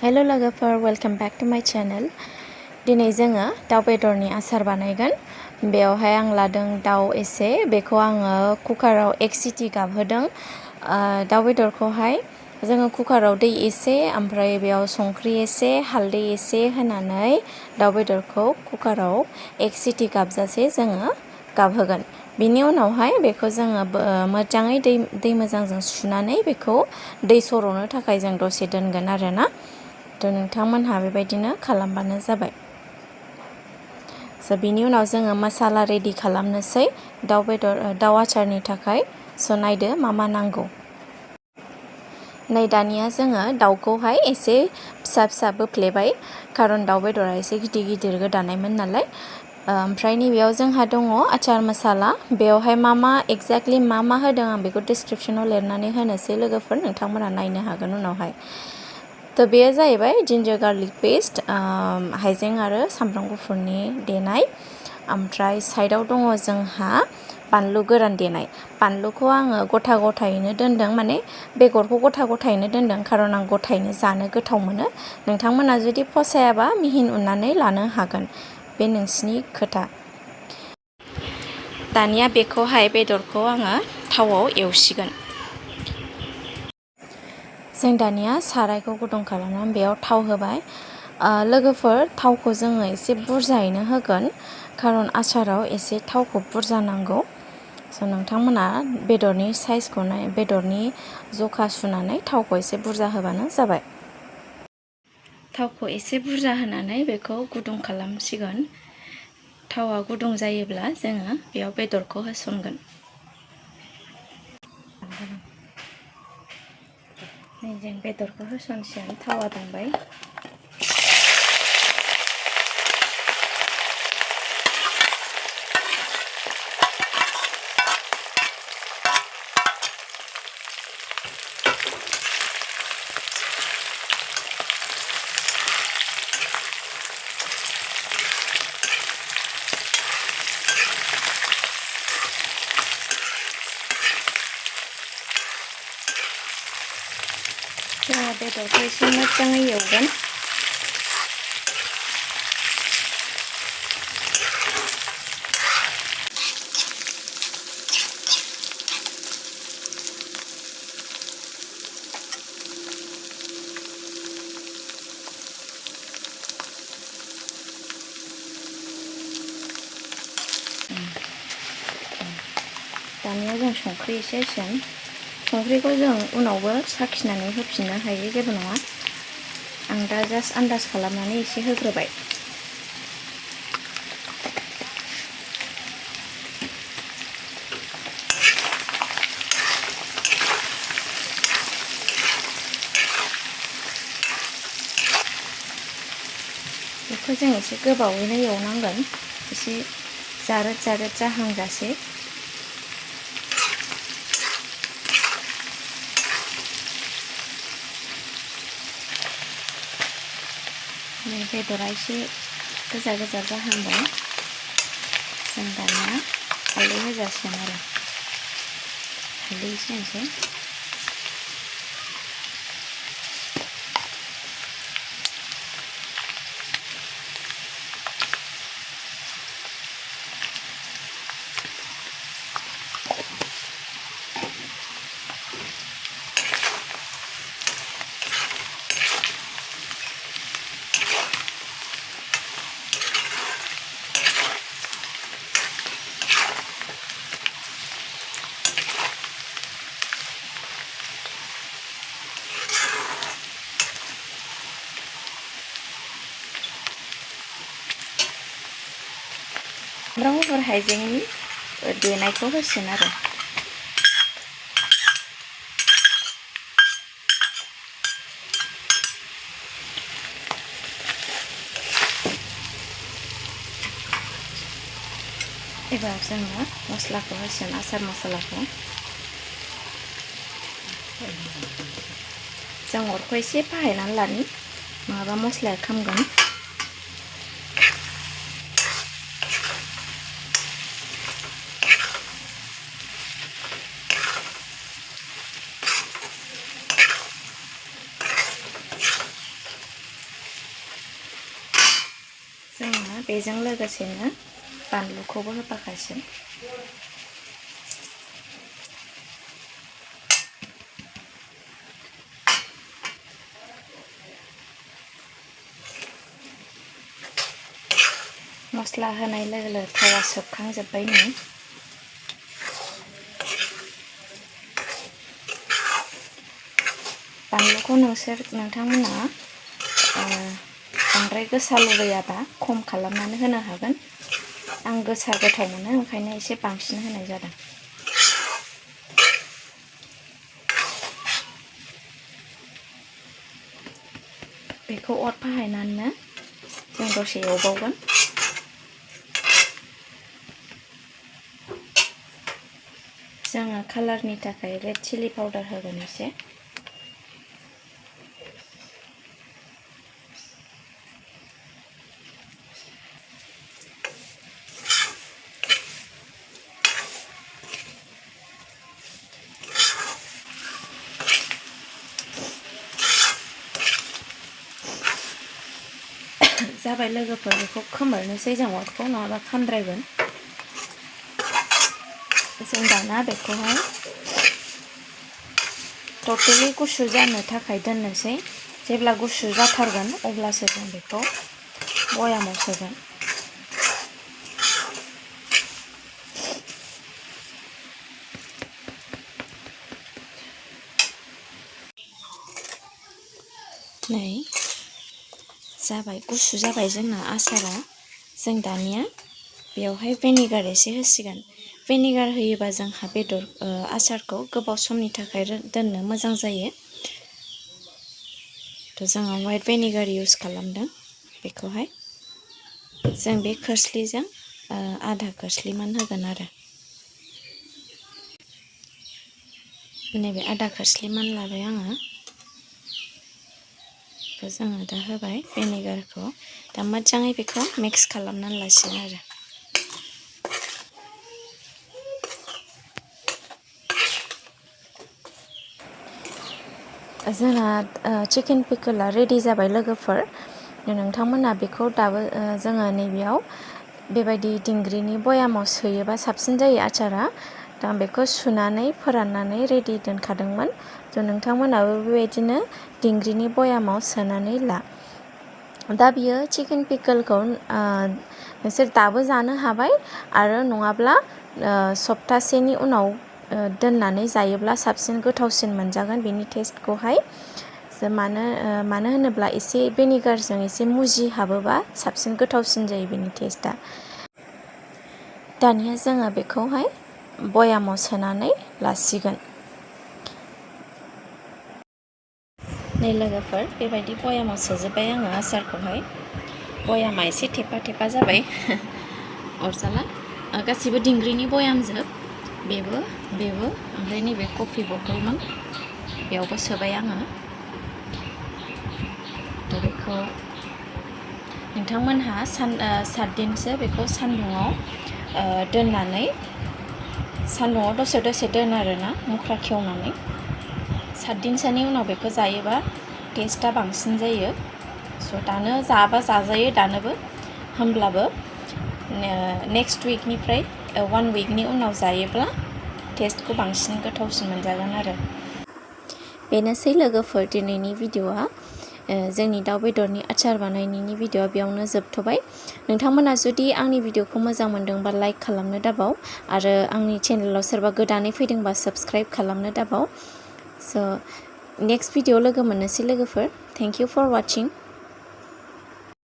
Hello लोगोफोर, welcome back to माय channel. दिनै जोङो दाउ बेदरनि आसार बानायगोन। बेवहाय आं लादों दाउ एसे, बेखौ आङो कुकाराव 1 सिटी गाबहोदों। दाउ बेदरखौहाय जोङो कुकाराव दै एसे ओमफ्राय बेयाव संख्रि एसे हालदै एसे होनानै दाउ बेदरखौ कुकाराव 1 सिटी गाबजासे जोङो गाबहोगोन। बिनि उनावहाय बेखौ जोङो मोजाङै दै मोजांजों सुनानै बेखौ दै सर'नो थाखाय जों दसे दोनगोन आरोना। थ' नोंथांमोनहा बेबायदिनो खालामबानो जाबाय। बिनि उनाव जोङो मसाला रेडि खालामनोसै दाउ आचारनि थाखाय। नायदो मा नांगौ। नै दानिया जोङो दाउखौहाय एसे फिसा फिसा बोफ्लेबाय, खारन दाउ बेदरा एसे गिदिर गिदिर गोदानायमोन नालाय। ओमफ्राय नैबेयाव जोंहा दङ आचार मसाला। बेवहाय मा एक्जेक्टलि मा होदों आं बेखौ डिसक्रिपसनाव लिरनानै होनोसै लोगोफोर, नोंथांमोना नायनो हागोन उनावहाय। थ' बेयो जाहैबाय जिन्जार गार्लिक पेस्ट, हाइजें आरो सामब्राम गुफुरनि देनाय। ओमफ्राय साइडआव दङ जोंहा बानलु गोरान देनाय। बानलुखौ आङो गथा गथायैनो दोनदों, माने बेगरखौ गथा गथायैनो दोनदों, खारन आं गथायैनो जानो गोथाव मोनो। नोंथांमोना जुदि फसायाबा मिहिन उननानै लानो हागोन, बे नोंसिनि खोथा। दानिया बेखौहाय बेदरखौ आङो थावआव एवसिगोन। जों दानिया सारायखौ गुदुं खालामनानै बेयाव थाव होबाय। लोगोफोर, थावखौ जोङो एसे बुरजायैनो होगोन, खारन आचाराव एसे थावखौ बुरजा नांगौ। नोंथांमोना बेदरनि साइजखौ बेदरनि जखा सुनानै थावखौ एसे बुरजा होबानो जाबाय। थावखौ एसे बुरजा होनानै बेखौ गुदुं खालामसिगोन। थावा गुदुं जायोब्ला जोङो बेयाव बेदरखौ होसनगोन। जों बेदरखौ होसनसिगोन, थावा दुंबाय। जोङो बेदरखौ एसे मोजाङै एवगोन। दानिया जों संख्रि एसे होसिगोन। संख्रिखौ जों उनावबो साखिनानै होफिननो हायो, जेबो नङा। आं दा जास्ट आन्दाज खालामनानै एसे होग्रोबाय। बेखौ जों एसे गोबावैनो एवनांगोन, एसे जारोद जारोद जाहांजासे। बेदरा एसे गोजा गोजा जाहांबाय। जों दानिया हालदै होजासिगोन आरो हालदै एसे होनोसै। सामब्राम गुफुर हाइजेंनि देनायखौ होसिगोन आरो। एबार जोङो मस्लाखौ होसिगोन, आसार मस्लाखौ। जों अरखौ एसे बाहायनानै लानि, नङाबा मस्लाया खामगोन। बेजों लोगोसेनो बानलुखौबो होफाखासिगोन। मस्ला होनाय लोगो लोगो थावा सोबखांजोब्बाय नै। बानलुखौ नोंथांमोना बांद्राय गोसा लुबैयाबा खम खालामनानै होनो हागोन। आं गोसा गोथाव मोनो ओंखायनो एसे बांसिन होनाय जादों। बेखौ अर फाहायनानै जों दसे एवबावगोन। जोङो कालारनि थाखाय रेड चिली पाउडार होगोन एसे। जाबाय लोगोफोर, बेखौ खोमोरनोसै जों अरखौ, नङाबा खामद्रायगोन। जों दाना बेखौहाय टटेलि गुसु जानो थाखाय दोननोसै। जेब्ला गुसु जाथारगोन अब्लासो जों बेखौ बयामाव सोगोन। नै जाबाय, गुसु जाबाय जोंना आसारा। जों दानिया बेवहाय भिनेगार एसे होसिगोन। भिनेगार होयोबा जोंहा आसारखौ गोबाव समनि थाखाय दोननो मोजां जायो। जोङो व्हाइट भिनेगार इउज खालामदों। बेखौहाय जों बे खोस्लिजों आधा खोस्लिमान होगोन आरो। नैबे आधा खोस्लिमान लाबाय आङो। बेखौ जोङो दा होबाय भिनेगारखौ। दा मोजाङै बेखौ मिक्स खालामनानै लासिगोन आरो। जोंना चिकेन पिकोला रेडि जाबाय लोगोफोर। नोंथांमोना बेखौ दाबो जोङो नैबेयाव बेबायदि दिंग्रिनि बयामाव सोयोबा साबसिन जायो आचारा। दा बेखौ सुनानै फोराननानै रेडि दोनखादोंमोन। नोंथांमोनाबो बेबायदिनो दिंग्रिनि बयामाव सोनानै ला। दा बियो चिकेन पिकोलखौ नोंसोर दाबो जानो हाबाय, आरो नङाब्ला सप्तासेनि उनाव दोननानै जायोब्ला साबसिन गोथावसिन मोनजागोन बेनि टेस्टखौहाय। मानो होनोब्ला एसे भिनेगारजों एसे मुजि हाबोबा साबसिन गोथावसिन जायो बेनि टेस्टआ। दानिया जोङो बेखौहाय बयामाव सोनानै लासिगोन। नै लोगोफोर, बेबायदि बयामाव सोजोब्बाय आङो आसारखौहाय। बयामा एसे थेफा थेफा जाबाय। अरजाला, गासिबो दिंग्रिनि बयामजोब। बेबो ओमफ्राय नैबे कफि बथलमोन, बेयावबो सोबाय आङो। दा बेखौ नोंथांमोनहा 7 दिनसो बेखौ सान्दुङाव दोननानै, सान्दुङाव दसे दोन आरोना, मुख्रा खेवनानै। 7 दिनसोनि उनाव बेखौ जायोबा टेस्टआ बांसिन जायो। दानो जाबा जाजायो दानोबो, होमब्लाबो नेक्स्ट उइकनिफ्राय 1 उइकनि उनाव जायोब्ला टेस्टखौ बांसिन गोथावसिन मोनजागोन आरो। बेनोसै लोगोफोर दिनैनि भिडिअ'आ। जोंनि दाउ बेदरनि आचार बानायनायनि भिडिअ'आ बेयावनो जोबथ'बाय। नोंथांमोना जुदि आंनि भिडिअ'खौ मोजां मोनदोंबा लाइक खालामनो दाबाव, आरो आंनि चेनेलाव सोरबा गोदानै फैदोंबा साबस्क्राइब खालामनो दाबाव। नेक्स्ट भिडिअ लोगो मोननोसै लोगोफोर। Thank you for वाचिं।